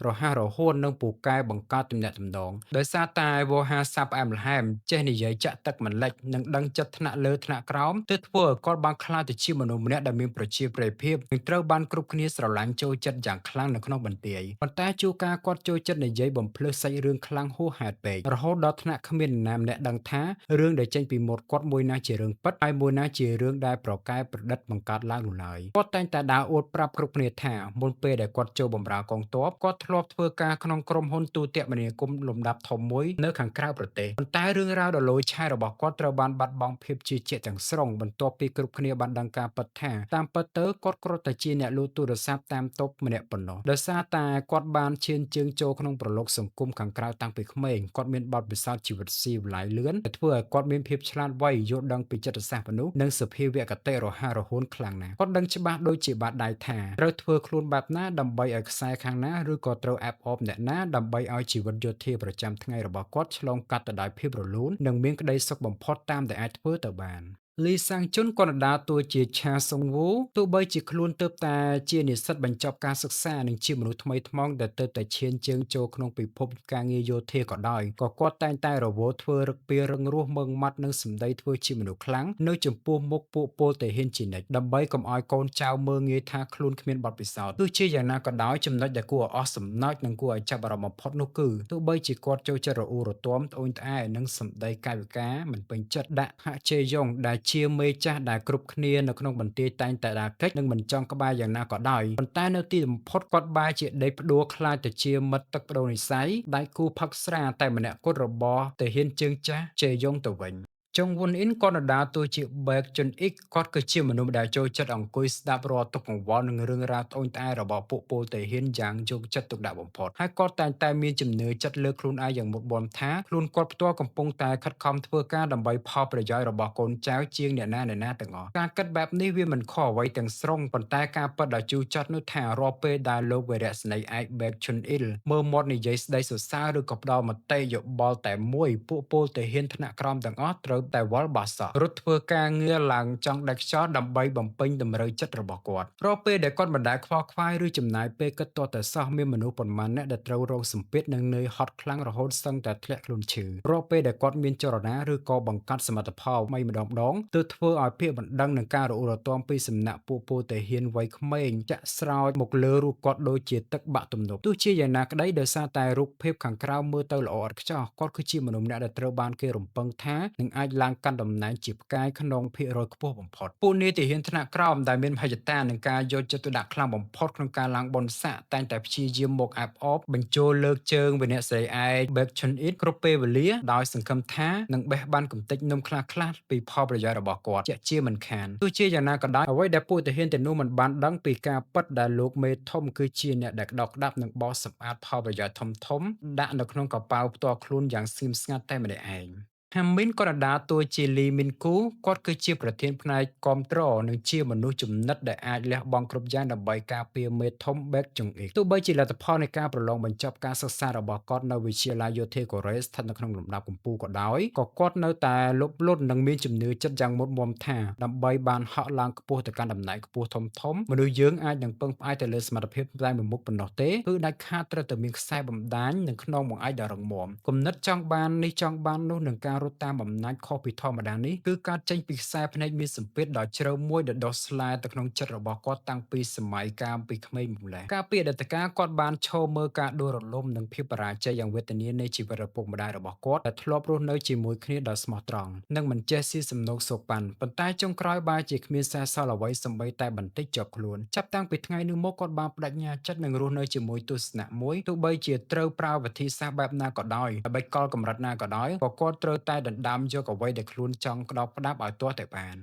រហ័សរហួននិងពូកែបង្កើតទំនាក់ទំនងដោយសារតែវោហារស័ព្ទផ្អែមល្ហែមចេះនិយាយចាក់ទឹកមិនលិចនិងដឹងចិត្តថ្នាក់លើថ្នាក់ក្រោមទើបធ្វើឲ្យគាត់បានក្លាយទៅជាមនុស្សម្នាក់ដែលមានប្រជាប្រិយភាពនិងត្រូវបានគ្រប់គ្នាស្រឡាញ់ចូលចិត្តយ៉ាងខ្លាំងនៅក្នុងបន្ទាយប៉ុន្តែជួនកាលគាត់ចូលចិត្តនិយាយបំភ្លឺសាច់រឿងខ្លាំងហួសហេតុពេករហូតដល់ថ្នាក់គ្មាននរណាម្នាក់ដឹងថារឿងដែលចេញពីមាត់គាត់មួយណាជារឿងពិតហើយមួយណាជារឿងដែលប្រកែប្រឌិតបង្កើតឡើងនោះឡើយគាត់តែងតែដើរអួតប្រាប់គ្រប់គ្នាថាមុនពេលដែលគាត់ចូលបម្រើកងទ័ពគាត់ធ្លាប់ធ្វើការក្នុងក្រុមហ៊ុនទូរគមនាគមន៍លំដាប់ធំមួយនៅខាងក្រៅប្រទេសប៉ុន្តែរឿងរ៉ាវដ៏ឡូយឆាយរបស់គាត់ត្រូវបានបាត់បង់ភាពជឿជាក់ទាំងស្រុងបន្ទាប់ពីគ្រប់គ្នាបានដឹងការពិតថាតាមពិតទៅគាត់គ្រាន់តែជាអ្នកលក់ទូរស័ព្ទតាមតូបម្នាក់ប៉ុណ្ណោះដោយសារតែគាត់បានឈានជើងចូលក្នុងប្រឡូកសង្គមខាងក្រៅតាំងពីក្មេងគាត់មានបទពិសោធន៍ជីវិតស៊ីវិល័យលឿនដែលធ្វើឲ្យគាត់មានភាពឆ្លាតវៃយល់ដឹងពីចិត្តសាស្ត្រមនុស្សនិងសភាវគតិរហ័សរហួនខ្លាំងណាស់គាត់ដឹងច្បាស់ដូចជាបាតដៃថាត្រូវធ្វើខ្លួនបែបណាដើម្បីឲ្យខ្សែខាងណាឬក៏ត្រូវអែបអបអ្នកណាដើម្បីឲ្យជីវិតយោធាប្រចាំថ្ងៃរបស់គាត់ឆ្លងកាត់ទៅដោយភាពរលូននិងមានក្តីសុខបំផុតតាមដែលអាចធ្វើទៅបានលីសាងជុនក៏ដើរតួជាឆាសុងវូទោះបីជាខ្លួនទើបតែជានិស្សិតបញ្ចប់ការសិក្សានិងជាមនុស្សថ្មីថ្មោងដែលទើបតែឈានជើងចូលក្នុងពិភពការងារយោធាក៏ដោយក៏គាត់តែងតែរវល់ធ្វើរឹកពីរឹងរូសម៉ឺងម៉ាត់និងសម្ដីធ្វើជាមនុស្សខ្លាំងនៅចំពោះមុខពួកពលទាហានជានិច្ចដើម្បីកុំឲ្យកូនចៅមើលងាយថាខ្លួនគ្មានបទពិសោធន៍ទោះជាយ៉ាងណាក៏ដោយចំណុចដែលគួរឲ្យអស់សំណើចនិងគួរឲ្យចាប់អារម្មណ៍បំផុតនោះគឺទោះបីជាគាត់ចូលចិត្តរអ៊ូរទាំត្អូញត្អែនិងសម្ដីកាយវិការមិនពេញចិត្តដាក់ហាក់ជេយ៉ុងដែលជាមេចាស់ដែលគ្រប់គ្នានៅក្នុងបន្ទាយតែងតែដើរកិច្ចនិងមិនចង់ក្បែរយ៉ាងណាក៏ដោយប៉ុន្តែនៅទីបំផុតគាត់បែរជាដេកផ្ដួលក្លាយទៅជាមិត្តទឹកប្ដូរនិស័យដៃគូផឹកស្រាតែម្នាក់គត់របស់ទាហានជើងចាស់ជេយ៉ុងទៅវិញចុងវុនអ៊ីនក៏ដើរតួជាបែកជុនអ៊ីកគាត់គឺជាមនុស្សដែលចូលចិត្តអង្គុយស្ដាប់រាល់ទុក្ខកង្វល់និងរឿងរ៉ាវត្អូញត្អែររបស់ពួកពលទាហានយ៉ាងយកចិត្តទុកដាក់បំផុតហើយគាត់តែងតែមានជំនឿចិត្តលើខ្លួនឯងយ៉ាងមុតមមថាខ្លួនគាត់ផ្ទាល់កំពុងតែខិតខំធ្វើការដើម្បីផលប្រយោជន៍របស់កូនចៅជាងអ្នកណាអ្នកណាទាំងអស់ការគិតបែបនេះវាមិនខុសអ្វីទាំងស្រុងប៉ុន្តែការពិតដ៏ជូរចត់នោះថារាល់ពេលដែលលោកវរៈសេនីយ៍ឯកបែកជុនអ៊ីលមើលមាត់និយាយស្ដីសរសើរឬក៏ផ្ដល់មតិយោបល់តែមួយពួកពលទាហានថ្នាក់ក្រោមទាំងអស់ត្រូវតែវល់បាសក់រត់ធ្វើការងារឡើងចង់ដាច់ខ្យល់ដើម្បីបំពេញតម្រូវចិត្តរបស់គាត់រាល់ពេលដែលគាត់មិនដែលខ្វល់ខ្វាយឬចំណាយពេលគិតទាល់តែសោះមានមនុស្សប៉ុន្មានអ្នកដែលត្រូវរងសម្ពាធនិងនឿយហត់ខ្លាំងរហូតសឹងតែធ្លាក់ខ្លួនឈឺរាល់ពេលដែលគាត់មានចលនាឬក៏បង្កាត់សមិទ្ធផលថ្មីម្ដងម្ដងទើបធ្វើឲ្យពាក្យបណ្ដឹងនិងការរអ៊ូរទាំពីសំណាក់ពួកពលទាហានវ័យក្មេងចាក់ស្រោចមកលើរូបគាត់ដូចជាទឹកបាក់ទំនប់ទោះជាយ៉ាងណាក្តីដោយសារតែរូបភាពខាងក្រៅមើលទៅល្អឥតខ្ចោះគាត់គឺជាមនុស្សម្នាក់ដែលត្រូវបានគេរំពឹងថានឹងអាចឡើងកាន់តំណែងជាផ្កាយក្នុងភាគរយខ្ពស់បំផុតពួកនាយទាហានថ្នាក់ក្រោមដែលមានមហិច្ឆតានិងការយកចិត្តទុកដាក់ខ្លាំងបំផុតក្នុងការឡើងបុណ្យស័ក្តិតែងតែព្យាយាមមកអែបអបបញ្ចូលលើកជើងវរៈសេរីឯកបែកឈុនអ៊ីតគ្រប់ពេលវេលាដោយសង្ឃឹមថានឹងបេះបានកម្ទេចនំខ្លះៗពីផលប្រយោជន៍របស់គាត់ជាក់ជាមិនខានទោះជាយ៉ាងណាក៏ដោយអ្វីដែលពួកទាហានទាំងនោះមិនបានដឹងពីការពិតដែលលោកមេធំគឺជាអ្នកដែលក្តោបក្តាប់និងបោសសម្អាតផលប្រយោជន៍ធំៗដាក់នៅក្នុងកប៉ៅផ្ទាល់ខ្លួនយ៉ាងស្ងៀមស្ងាត់តែម្នាក់ឯង។ ហាមីន ក៏ដើរតួជាលីមីនគូគាត់គឺជាប្រធានផ្នែកគាំទ្រនិងជាមនុស្សជំនិតដែលអាចលះបង់គ្រប់យ៉ាងដើម្បីការពារមេធំបេកចុងអ៊ីកទោះបីជាលទ្ធផលនៃការប្រឡងបញ្ចប់ការសិក្សារបស់គាត់នៅវិទ្យាល័យយោធាកូរ៉េស្ថិតនៅក្នុងលំដាប់កំពូលក៏ដោយក៏គាត់នៅតែលោភលន់និងមានជំនឿចិត្តយ៉ាងមុតមាំថាដើម្បីបានហក់ឡើងខ្ពស់ទៅកាន់តំណែងខ្ពស់ធំធំមនុស្សយើងអាចនឹងពឹងផ្អែកទៅលើសមត្ថភាពតែមួយមុខប៉ុណ្ណោះទេគឺដាច់ខាតត្រូវតែមានខ្សែបណ្ដាញនិងខ្នងបង្អែកដ៏រឹងមាំគំនិតចង់បាននេះចង់បាននោះនឹងការរត់តាមអំណាចខុសពីធម្មតានេះគឺកើតចេញពីខ្សែភ្នែកមានសម្ពាធដ៏ជ្រៅមួយដែលដុះស្លែទៅក្នុងចិត្តរបស់គាត់តាំងពីសម័យកាលពីក្មេងមកម្ល៉េះកាលពីអតីតកាលគាត់បានឈរមើលការដួលរលំនិងភាពបរាជ័យយ៉ាងវេទនានៃជីវិតឪពុកម្ដាយរបស់គាត់ដែលធ្លាប់រស់នៅជាមួយគ្នាដោយស្មោះត្រង់និងមិនចេះស៊ីសំណូកសូកប៉ាន់ប៉ុន្តែចុងក្រោយបែរជាគ្មានសែសល់អ្វីសូម្បីតែបន្តិចជាប់ខ្លួនចាប់តាំងពីថ្ងៃនោះមកគាត់បានប្តេជ្ញាចិត្តនឹងរស់នៅជាមួយទស្សនៈមួយទោះបីជាត្រូវប្រើវិធីសាស្ត្របែបណាក៏ដោយល្បិចកលកម្រិតណាក៏ដោយក៏គាត់ត្រូវតែដណ្ដើមយកអ្វីដែលខ្លួនចង់ក្តោបក្តាប់ឲ្យទាស់តែបា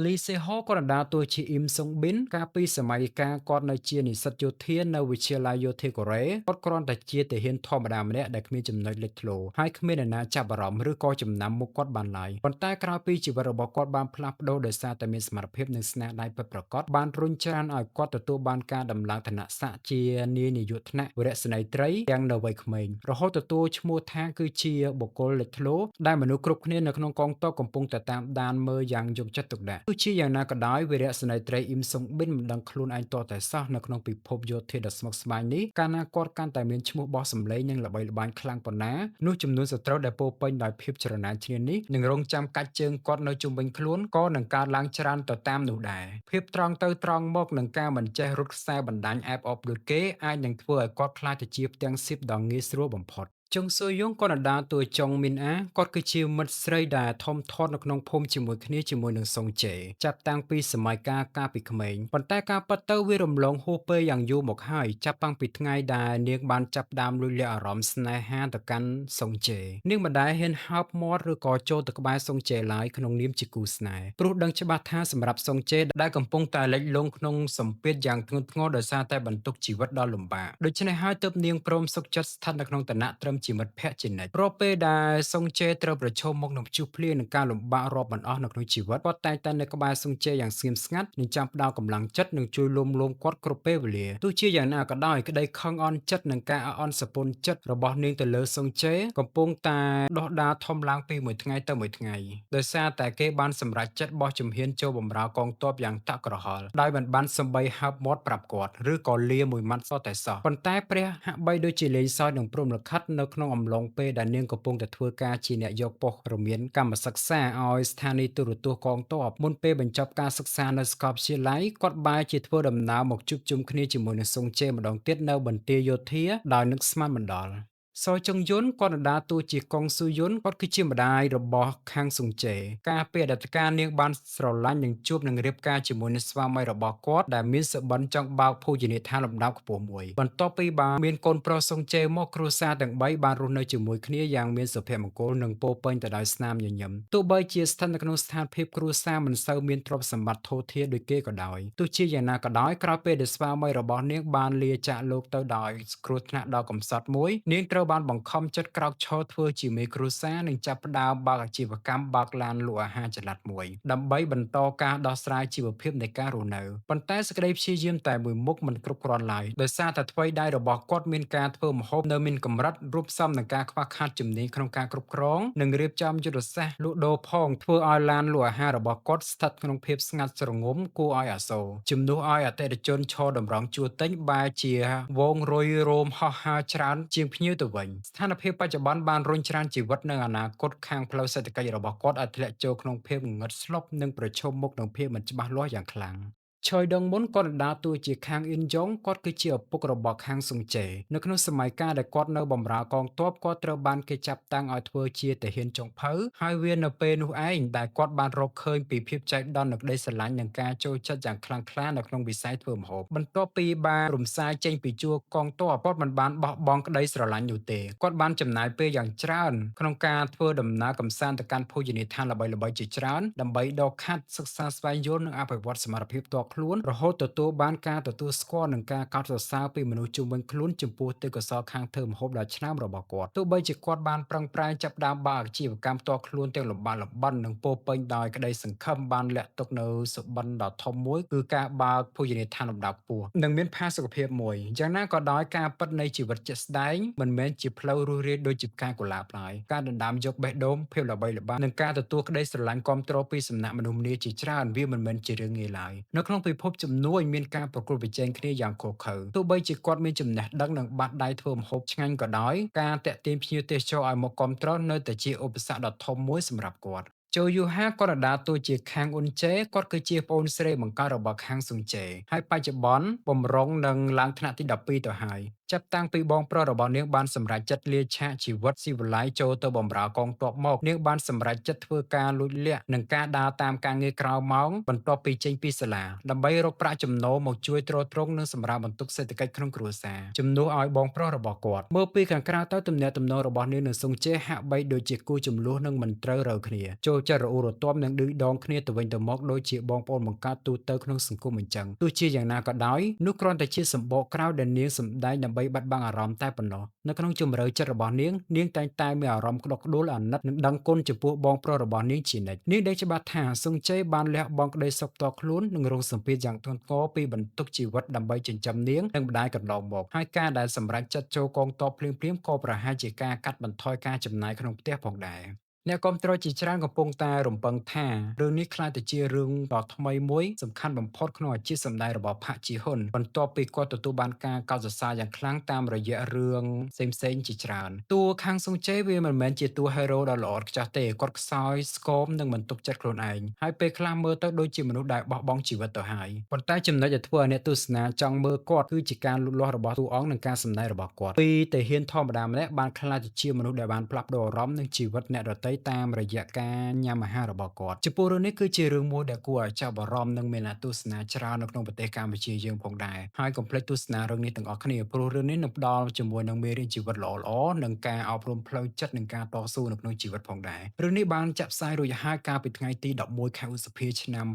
នលីសេហូក៏ដើរតួជាអ៊ីមសុងប៊ិនកាលពីសម័យកាលគាត់នៅជានិស្សិតយោធានៅវិទ្យាល័យយោធាកូរ៉េគាត់គ្រាន់តែជាទាហានធម្មតាម្នាក់ដែលគ្មានចំណុចលេចធ្លោហើយគ្មានអ្នកណាចាប់អារម្មណ៍ឬក៏ចំណាំមុខគាត់បានឡើយប៉ុន្តែក្រោយពីជីវិតរបស់គាត់បានផ្លាស់ប្ដូរដោយសារតែមានសមត្ថភាពនិងស្នាដៃពិតប្រាកដបានរុញច្រានឲ្យគាត់ទទួលបានការដំឡើងឋានៈស័ក្តិជានាយនាយកថ្នាក់វរសេនីយ៍ត្រីទាំងនៅវ័យក្មេងរហូតទទួលឈ្មោះថាគឺជាបុគ្គលលេចធ្លោដែលមនុស្សគ្រប់គ្នានៅក្នុងកងទ័ពកំពុងតែតាមដានមើលយ៉ាងយកចិត្តទុកដាក់ទោះជាយ៉ាងណាក៏ដោយវីរៈសេនីយ៍ត្រីអ៊ីមសុងប៊ិនមិនដឹងខ្លួនឯងទាល់តែសោះនៅក្នុងពិភពយោធាដ៏ស្មុគស្មាញនេះកាលណាគាត់កាន់តែមានឈ្មោះបោះសម្លេងនិងល្បីល្បាញខ្លាំងប៉ុណ្ណានោះចំនួនសត្រូវដែលពោរពេញដោយភាពច្រណែនឈ្នានីសនិងរងចាំកាច់ជើងគាត់នៅជុំវិញខ្លួនក៏នឹងកើនឡើងច្រើនទៅតាមនោះដែរភាពត្រង់ទៅត្រង់មកនឹងការមិនចេះរត់ខ្សែបណ្ដាញអែបអបដូចគេអាចនឹងធ្វើឲ្យគាត់ក្លាយទៅជាផ្ទាំងស៊ីបដ៏ងាយស្រួលបំផុតចុងស៊ូយុងក៏ដើរតួចុងមីនអាគាត់គឺជាមិត្តស្រីដែលធំធាត់នៅក្នុងភូមិជាមួយគ្នាជាមួយនឹងសុងជេចាប់តាំងពីសម័យកាលកាលពីក្មេងប៉ុន្តែការពិតទៅវារំលងហួសពេលយ៉ាងយូរមកហើយចាប់តាំងពីថ្ងៃដែលនាងបានចាប់ផ្ដើមលួចលាក់អារម្មណ៍ស្នេហាទៅកាន់សុងជេនាងមិនដែលហ៊ានហើបមាត់ឬក៏ចូលទៅក្បែរសុងជេឡើយក្នុងនាមជាគូស្នេហ៍ព្រោះដឹងច្បាស់ថាសម្រាប់សុងជេដែលកំពុងតែលិចលង់ក្នុងសម្ពាធយ៉ាងធ្ងន់ធ្ងរដោយសារតែបន្ទុកជីវិតដ៏លំបាកដូច្នេះហើយទើបនាងព្រមសុខចិត្តស្ថិតនៅក្នុងឋានៈត្រឹមជាមិត្តភក្តិជានិច្ចរាល់ពេលដែលសុងជេត្រូវប្រឈមមុខនឹងព្យុះភ្លៀងនិងការលំបាករាប់មិនអស់នៅក្នុងជីវិតគាត់តែងតែនៅក្បែរសុងជេយ៉ាងស្ងៀមស្ងាត់និងចាំផ្ដល់កម្លាំងចិត្តនិងជួយលួងលោមគាត់គ្រប់ពេលវេលាទោះជាយ៉ាងណាក៏ដោយក្តីខឹងអន់ចិត្តនិងការអន់សពន់ចិត្តរបស់នាងទៅលើសុងជេកំពុងតែដុះដាលធំឡើងពីមួយថ្ងៃទៅមួយថ្ងៃដោយសារតែគេបានសម្រេចចិត្តបោះជំហានចូលបម្រើកងទ័ពយ៉ាងតក់ក្រហល់ដោយមិនបានសំបីហើបមាត់ប្រាប់គាត់ឬក៏លាមួយម៉ាត់សោះតែសោះប៉ុន្តែព្រះហាក់បីដូចជាលេងសើចនឹងព្រហ្មលិខិតនៅក្នុងអំឡុងពេលដែលនាងកំពុងតែធ្វើការជាអ្នកយកប៉ុស្តិ៍រមានកម្មសិក្សាឲ្យស្ថានីយទូរទស្សន៍កងទ័ពមុនពេលបញ្ចប់ការសិក្សានៅសាកលវិទ្យាល័យគាត់បែរជាធ្វើដំណើរមកជួបជុំគ្នាជាមួយនឹងសុងជេម្ដងទៀតនៅបន្ទាយយោធាដោយនឹកស្មានមិនដល់សចុងយុនគាត់ដើរតួជាកុងស៊ូយុនគាត់គឺជាម្ដាយរបស់ខាងសុងជេកាលពីអតីតកាលនាងបានស្រឡាញ់និងជួបនឹងរៀបការជាមួយនឹងស្វាមីរបស់គាត់ដែលមានសុបិនចង់បើកភោជនីយដ្ឋានលំដាប់ខ្ពស់មួយបន្ទាប់ពីបានមានកូនប្រុសសុងជេមកគ្រួសារទាំងបីបានរស់នៅជាមួយគ្នាយ៉ាងមានសុភមង្គលនិងពោរពេញទៅដោយស្នាមញញឹមទោះបីជាស្ថិតនៅក្នុងស្ថានភាពគ្រួសារមិនសូវមានទ្រព្យសម្បត្តិធូរធារដូចគេក៏ដោយទោះជាយ៉ាងណាក៏ដោយក្រោយពេលដែលស្វាមីរបស់នាងបានលាចាកលោកទៅដោយគ្រោះថ្នាក់ដ៏កំសត់មួយនាងត្រូវបានបង្ខំចិត្តក្រោកឈរធ្វើជាមេគ្រួសារនិងចាប់ផ្ដើមបើកអាជីវកម្មបើកឡានលក់អាហារចល័តមួយដើម្បីបន្តការដោះស្រាយជីវភាពនៃការរស់នៅប៉ុន្តែសេចក្តីព្យាយាមតែមួយមុខមិនគ្រប់គ្រាន់ឡើយដោយសារតែថ្វីដៃរបស់គាត់មានការធ្វើម្ហូបនៅមានកម្រិតរូបសំនឹងការខ្វះខាតជំនាញក្នុងការគ្រប់គ្រងនិងរៀបចំយុទ្ធសាស្ត្រលក់ដូរផងធ្វើឲ្យឡានលក់អាហាររបស់គាត់ស្ថិតក្នុងភាពស្ងាត់ស្រងំគួរឲ្យអាសូរជំនួសឲ្យអតិថិជនឈរតម្រង់ជួរទិញបែរជាវងរុយរោមហោះហើរច្រើនជាងភ្ញៀវទៅវិញស្ថានភាពបច្ចុប្បន្នបានរុញច្រានជីវិតនិងអនាគតខាងផ្លូវសេដ្ឋកិច្ចរបស់គាត់ឲ្យធ្លាក់ចូលក្នុងភាពងងឹតស្លុបនិងប្រឈមមុខនឹងភាពមិនច្បាស់លាស់យ៉ាងខ្លាំងឆយដងមុនគាត់ដើរតួជាខាងអ៊ីនយ៉ុងគាត់គឺជាឪពុករបស់ខាងសុងជេនៅក្នុងសម័យកាលដែលគាត់នៅបម្រើកងទ័ពគាត់ត្រូវបានគេចាប់តាំងឲ្យធ្វើជាទាហានចុងភៅហើយវានៅពេលនោះឯងដែលគាត់បានរកឃើញពីភាពចៃដន្យនិងក្តីស្រឡាញ់និងការចូលចិត្តយ៉ាងខ្លាំងក្លានៅក្នុងវិស័យធ្វើម្ហូបបន្ទាប់ពីបានរំសាយចេញពីជួរកងទ័ពគាត់មិនបានបោះបង់ក្តីស្រឡាញ់នោះទេគាត់បានចំណាយពេលយ៉ាងច្រើនក្នុងការធ្វើដំណើរកម្សាន្តទៅកាន់ភោជនីយដ្ឋានល្បីៗជាច្រើនដើម្បីដកខាត់សិក្សាស្វែងយល់និងអភិវឌ្ឍសមត្ថភាពផ្ទាល់ ខ្លួន រហូតទទួលបានការទទួលស្គាល់និងការកោតសរសើរពីមនុស្សជុំវិញខ្លួនចំពោះទេពកោសល្យខាងធ្វើម្ហូបដ៏ឆ្នើមរបស់គាត់ទោះបីជាគាត់បានប្រឹងប្រែងចាប់ផ្ដើមបើកអាជីវកម្មផ្ទាល់ខ្លួនទាំងលំបាកលំបិននិងពោរពេញដោយក្តីសង្ឃឹមបានលាក់ទុកនូវសុបិនដ៏ធំមួយគឺការបើកភោជនីយដ្ឋានលំដាប់ខ្ពស់និងមានផាសុកភាពមួយយ៉ាងណាក៏ដោយការពិតនៃជីវិតជាក់ស្ដែងមិនមែនជាផ្លូវរួសរាយដូចជាផ្កាកុលាបឡើយការដណ្ដើមយកបេះដូងភាពល្បីល្បាញនិងការទទួលក្តីស្រឡាញ់គាំទ្រពីសំណាក់មនុស្សម្នាជាច្រើនវាមិនមែនជារឿងងាយឡើយនៅក្នុងពិភពជំនួញមានការប្រកួតប្រជែងគ្នាយ៉ាងឃោរឃៅទោះបីជាគាត់មានចំណេះដឹងនិងបាតដៃធ្វើម្ហូបឆ្ងាញ់ក៏ដោយការទាក់ទាញភ្ញៀវទេសចរឲ្យមកគាំទ្រនៅតែជាឧបសគ្គដ៏ធំមួយសម្រាប់គាត់ចូលយូហាគាត់ដើរតួជាខាងអ៊ុនជេគាត់គឺជាប្អូនស្រីបង្កើតរបស់ខាងស៊ុងជេហើយបច្ចុប្បន្នបំរុងនឹងឡើងថ្នាក់ទី12ទៅហើយចាប់តាំងពីបងប្រុសរបស់នាងបានសម្រេចចិត្តលាឆាកជីវិតស៊ីវិល័យចូលទៅបម្រើកងទ័ពមកនាងបានសម្រេចចិត្តធ្វើការលួចលាក់និងការដើរតាមការងារក្រៅម៉ោងបន្ទាប់ពីចេញពីសាលាដើម្បីរកប្រាក់ចំណូលមកជួយទ្រទ្រង់និងសម្រាលបន្ទុកសេដ្ឋកិច្ចក្នុងគ្រួសារជំនួសឲ្យបងប្រុសរបស់គាត់មើលពីខាងក្រៅទៅទំនាក់ទំនងរបស់នាងនិងស៊ុងជេហាក់បីដូចជាគូជម្លោះនិងមិនត្រូវរ៉ូវគ្នាចូលចិត្តរអ៊ូរទាំនិងឌឺដងគ្នាទៅវិញទៅមកដូចជាបងប្អូនបង្កើតទូទៅក្នុងសង្គមអញ្ចឹងទោះជាយ៉ាងណាក៏ដោយនោះគ្រាន់តែជាសម្បកក្រៅដែលនាងសម្ដែងដើម្បីបាត់បង់អារម្មណ៍តែប៉ុណ្ណោះនៅក្នុងជម្រៅចិត្តរបស់នាងនាងតែងតែមានអារម្មណ៍ក្តុកក្តួលអាណិតនិងដឹងគុណចំពោះបងប្រុសរបស់នាងជានិច្ចនាងដឹងច្បាស់ថាស៊ុងជេបានលះបង់ក្តីសុខផ្ទាល់ខ្លួននិងរងសម្ពាធយ៉ាងធ្ងន់ធ្ងរពីបន្ទុកជីវិតដើម្បីចិញ្ចឹមនាងនិងម្ដាយកន្លងមកហើយការដែលសម្រេចចិត្តចូលកងទ័ពភ្លាមៗក៏ប្រហែលជាការកាត់បន្ថយការចំណាយក្នុងផ្ទះផងដែរអ្នកគាំទ្រជាច្រើនកំពុងតែរំពឹងថារឿងនេះក្លាយទៅជារឿងដ៏ថ្មីមួយសំខាន់បំផុតក្នុងអាជីពសម្ដែងរបស់ផាក់ជីហ៊ុនបន្ទាប់ពីគាត់ទទួលបានការកោតសរសើរយ៉ាងខ្លាំងតាមរយៈរឿងផ្សេងៗជាច្រើនតួខាងស៊ុងជេវាមិនមែនជាតួ hero ដ៏ល្អឥតខ្ចោះទេគាត់ខ្សោយស្គមនិងមិនទុកចិត្តខ្លួនឯងហើយពេលខ្លះមើលទៅដូចជាមនុស្សដែលបោះបង់ជីវិតទៅហើយប៉ុន្តែចំណុចដែលធ្វើឲ្យអ្នកទស្សនាចង់មើលគាត់គឺជាការលូតលាស់របស់តួអង្គនិងការសម្ដែងរបស់គាត់ពីទាហានធម្មតាម្នាក់បានក្លាយទៅជាមនុស្សដែលបានផ្លាស់ប្ដូរអារម្មណ៍និងជីវិតអ្នកដទៃតាមរយៈការញ៉ាំអាហាររបស់គាត់ចំពោះរឿងនេះគឺជារឿងមួយដែលគួរឲ្យចាប់អារម្មណ៍និងមានអ្នកទស្សនាច្រើននៅក្នុងប្រទេសកម្ពុជាយើងផងដែរហើយកុំភ្លេចទស្សនារឿងនេះទាំងអស់គ្នាព្រោះរឿងនេះនឹងផ្ដល់ជាមួយនឹងមេរៀនជីវិតល្អៗនិងការអប់រំផ្លូវចិត្តនិងការតស៊ូនៅក្នុងជីវិតផងដែររឿងនេះបានចាក់ផ្សាយរួចហើយកាលពីថ្ងៃទី11ខែឧសភាឆ្នាំ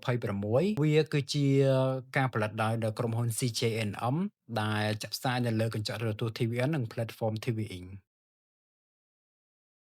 2026វាគឺជាការផលិតដោយក្រុមហ៊ុន CJNM ដែលចាក់ផ្សាយនៅលើកញ្ចក់ទូរទស្សន៍ TVN និង platform TVING។